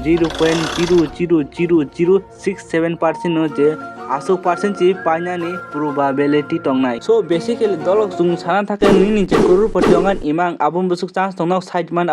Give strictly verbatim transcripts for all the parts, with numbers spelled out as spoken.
zero point zero zero zero zero six seven percent no je aswk percent si painani probability tongnai. So basically dolok chwng sana thakhe nini je crorepati ongani imang aboni bwswk chance tongno side man.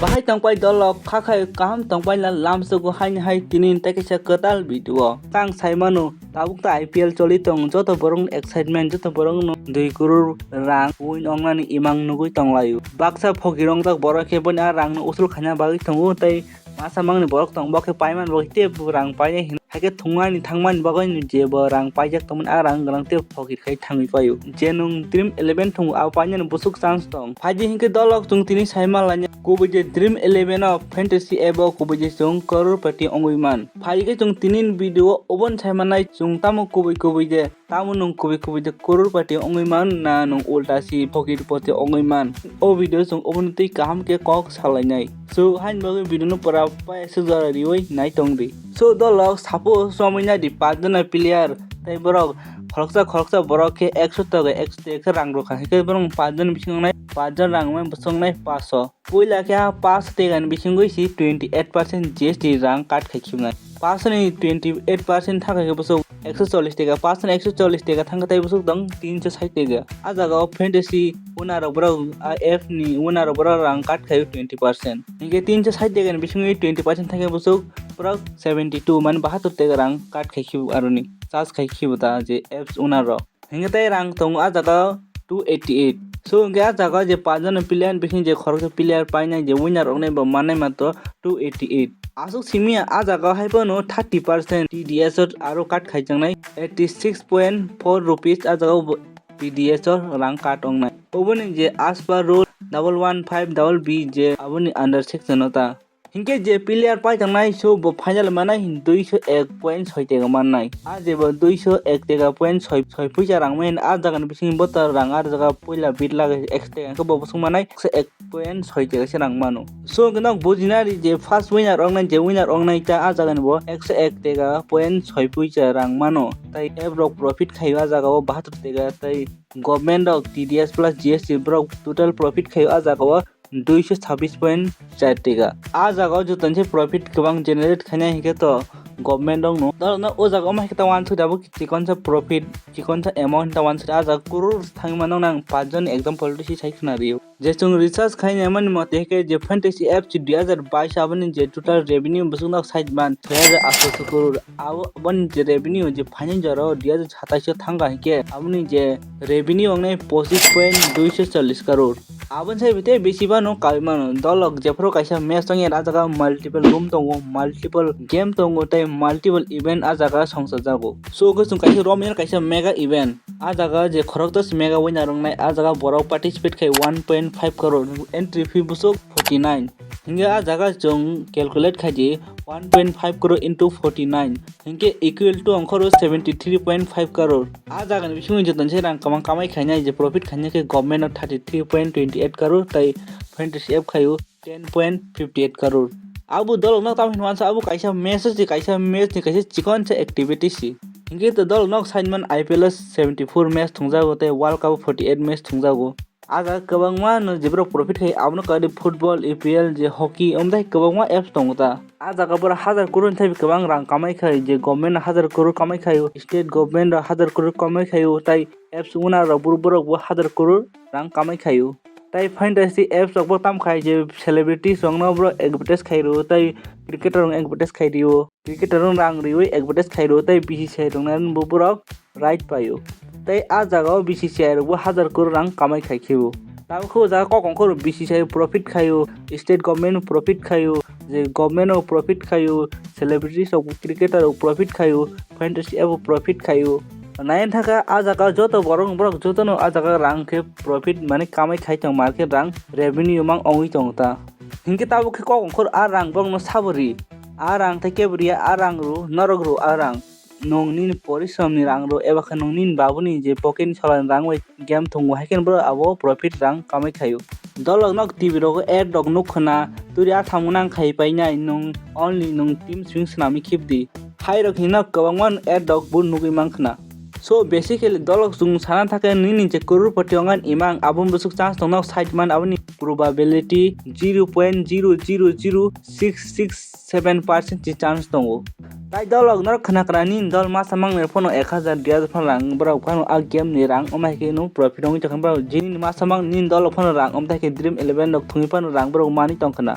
Bahai tongpai dolok, kha khai kaham tongpai la lamsogo haini hai tini tei kaisa kwtal video. Tang sai mano, tabuk ta I P L choli tong, joto borok ni excitement, joto borok no dui crore rang win ongnani imang nugui tonglaio. Baksa phokir ongjak borok khe boni a rang no usul khaina bagwi tongo tei masa mangni borok tong, bo khe paiman bo khe tei bo rang painai hin. Hai khe thwngmani thangmani bagwi no je bo rang paijak tongmani, a rang gwnang tei phokir khai thangwi paio. Je nwng Dream Eleven thwngo, abo painani bwswk chance tong. Phaidi hinkhe dolok chwng tini sai manlaiya kubui je Dream Eleven o Fantasy app o kubui je chwng crorepati wngwi man. Phai khe chwng tini ni video o oboni sai mannai chwng tamo kubui kubui je Tamo nwng kubui kubui de crorepati wngwi man na nwng ulta si phokirpati wngwi man? O video chwng oboni twi kaham khe kok salainai. So, haini bagwi video no pura paisa jora riwi nai tong di. So, dolok suppose somoi nai di, pach jona player tei borok khoroksa khoroksa borok khe ekso taka ekso taka khe rang rwkha, hwnkhe borok pach jona bisingo nai pach jon rang wngnai, bwswk wngnai paso. Puila khe a paso taka ni bisingwi si twenty eight percent G S T rang cut khai khibnai. Paso ni twenty eight percent thang khai khe bwswk ekso chollish taka, paso ni ekso chollish taka thang khe tei bwswk tong tinso sait taka. A jaga o Fantasy owner rok borok, a app ni owner rok borok rang cut khai twenty percent. Hinkhe tinso sait taka ni bisingwi twenty percent thang khe bwswk borok seventy two, mane bahatur taka rang cut khai khibo aroni, charge khai khibo ta je apps owner rok. Hinkhe tei rang tongo a jaga two eighty eight. So hinkhe a jaga je pach jona player ni bising je khoroksa player painai je winner wngnai bo mannai matro two eighty eight. Aswk simi a jaga hai phano thirty percent T D S o aro cut khaijaknai eighty six point four rupees a jaga o T D S o rang cut wngnai. Oboni je as per rule double one five double B je aboni under section o ta. Hinkhe je player pai tangnai, so bo final manai hin duiso ek point soi taka mannai. A je bo duiso ek taka point soi, soi puisa rang mani, a jaga ni bising bo ta rang, a jaga puila bit lage ek taka, hinkhe bo bwswk manai ekso ek point soi taka se rang mano. So hinkhe nok bujina ri je first winner wngnai, je winner wngnai ta a jaga ni bo ekso ek taka point soi puisa rang mano. Tai app rok profit khaio a jaga o bahatur taka, tai government rok T D S plus G S T borok total profit khaio a jaga o duiso chabbish point char taka. A jaga o joto ni se profit kwbang generate khainai hinkhe to government rok no. Dol no o jaga o ma hinkhe ta wansuk da bo chikon sa profit, chikon sa amount ta wansuk da. A jaga crore thangwi mano nang pach jon ni example twi se sai khna rio. Je chwng research khainai mani mote hinkhe je Fantasy apps dui hajar bais aboni je total revenue bwswk nok sait man soi hajar atsho crore. Abo, aboni je revenue je phaini jora o dui hajar satais o thangkha hinkhe aboni je revenue wngnai pochis point duiso chollish crore. Aboni sai bete besi bano kaui mano. Dolok jephuru kaisa match tongya, a jaga multiple room tongo, multiple game tongo, tei multiple event a jaga songchajago. So, khe chwng kaisa romya kaisa mega event. A jaga je khoroksa mega winner wngnai, a jaga borok participate khai one point five crore, entry fee bwswk forty nine. Hinkhe a jaga chwng calculate khai di, one point five crore into forty nine. Hinkhe equal to ongkhoro seventy three point five crore. A jaga ni bisingo joto se rang kamang kamai khainai je profit khainai khe government o thirty three point twenty eight crore tei Fantasy app khaio ten point fifty eight crore. Abo dolok no tamo hinwansa abo kaisa match se kaisa match ni kaisa chikon se activity si. Hinkhe to dolok nok side man I P L o seventy four match thungjago tei World Cup o forty eight match thungjago. A jaga kwbangma no je borok profit khai abono kari football, A P L, je hockey, omo tei kwbangma apps tongo ta. A jaga borok hajar crore ni thaibi kwbang rang kamai khai, je government no hajar crore kamai khaio, state government rok hajar crore kamai khaio, tai apps owner rok bo, borok bo hajar crore rang kamai khaio. Tai Fantasy apps rok bo tam khai je celebrities rok no borok advertise khai rio, tai cricketer rok advertise khai rio, cricketer rok rang riwi advertise khai rio, tai B C C I rok no bo borok right paio. Tei a jaga o B C C I rok bo hajar crore rang kamai khai khebo. Tabuk khe o jaga kok ongkhoro B C C I profit khaio, state government profit khaio, je government o profit khaio, celebrities rok, cricketer rok profit khaio, Fantasy app o profit khaio. Nai thaka a jaga joto borok borok joto no a jaga rang khe profit mane kamai khai tong, market rang revenue mang ongwi tong ta. Hinkhe tabuk khe kok ongkhor a rang borok no sabori, a rang tei kebori a rang ru norok ru a rang. nwng nini porisromni rang rw eba khe nwng nini babuni je pocket ni salani rang bai game thwngo, hai kheno borok abo profit rang kamai khaio. Dolok nok T V rogo ad rok nuk khna, turi a thamung nang khai painai nwng, only nwng team swing swnamwi khibdi. Hai rok hino kwbangma ad rok bo nugwi man khna. So basically dolok chwng sana thakhe nini je crorepati ongani imang abo bwswk chance tongno side man aboni probability zero point zero zero zero six six seven percent se chance tongo. Tai dolok norok khna khna nini dol masa mangnai phano ek hazar dui hazar phano rang borok phano a game ni rang wngma hai khe nwng profit wngwi tongkha borok jini masa mang nini dol phano rang wngma hai khe dream eleven rok thwngwi phano rang borok manwi tongkhna.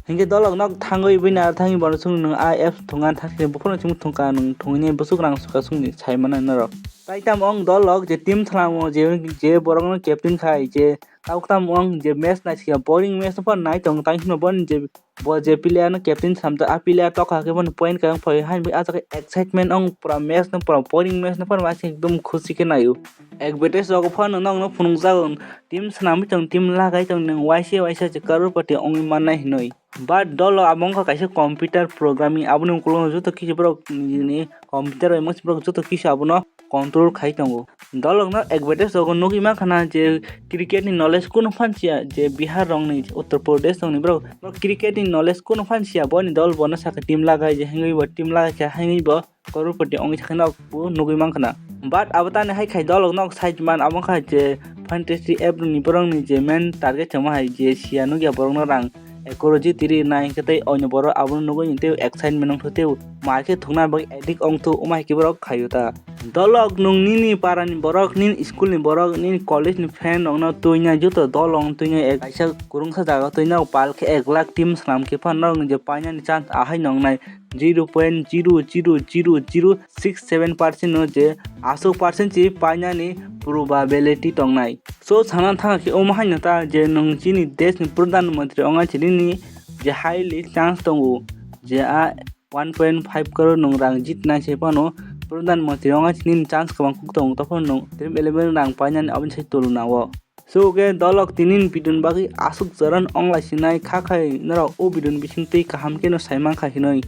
Hinkhe dolok nok thangwi bini aro thangwi bono chwng nwng a apps thwngna thangkhe buphano chwng thwngkha nwng thwngwi bwswk rang swkha chwngni sai mano norok. Tai tamo wng dolok je team thalamo je, je borokno captain khai je tabuk tamo wng je match naisikha boring match no phano nai tongo tai hwnba boni je bo je player no captain samjak a player tokha khe bono point khe wng phai hai a jaga excitement wng pura match no pura boring match no phano ekdom khusi khe naio. Advertise rogo phano nokno phunukjago team swnamwi tong team lagai tong nwng waisa waisa je crorepati wngwi mannai hinwi. But dolo abo wngkha kaisa computer programming, aboni ukulungo joto kisa borok nini computer bai masa borok joto kisa abono control khai tongo. Dolokno advertise rogo nugwi mankha na je cricket ni knowledge kunu phan siya, je Bihar rokni, Uttar Pradesh rokni borok, borok cricket ni knowledge kunu phan siya, boni dol bono sakha team lagai je hwnwi bo team lagai kha hwnwi bo crorepati wngwi thangkhe nok bo nugwi mankha na. But abo tani hai khai dolok nok side man abo wngkha je fantasy app ni borokni je main target tongma hai je siya nukya borokno rang ekoro jitiri nai hwnkhe tei onyo borok abono nugwi tei excitement wngthu tei mai khe thwkna bagwi addict wngthu wngma hai khe borok khaio ta. Dolok nwng nini para ni borok, nini school ni borok, nini college ni friend rokno twina joto dolok twina kaisa kwrwngsa jaga twina pal khe ek lakh team swnam khe phano norokni je painani chance ahai nongnai zero point zero zero zero zero six seven percent no je aswk percent si painani probability tongnai. So sana thang khe omo haino ta je nwng chini desh ni pradhan mantri ongna chini ni je highly chance tongo je a one point five crore nwng rang jitnai se phano pradhan mantri ongna chini ni chance kwbang kuk tongo, tophano nwng dream eleven rang painani aboni sai tuluna o. So ke dolok tini ni video ni bagwi aswk joran onglai sinai kha khai norok o video ni bising twi kaham khe no sai mankha hinoi.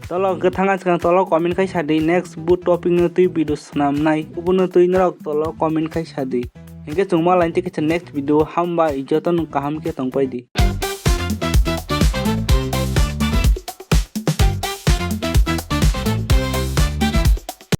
Dolok hwnkhe thangna swkang tolo comment khai sadi, next bo topic no twi video swnamnai, obono twi norok tolo comment khai sadi. Hinkhe chwng ma laini tei kaisa next video, hambai joto no kaham khe tongpai di.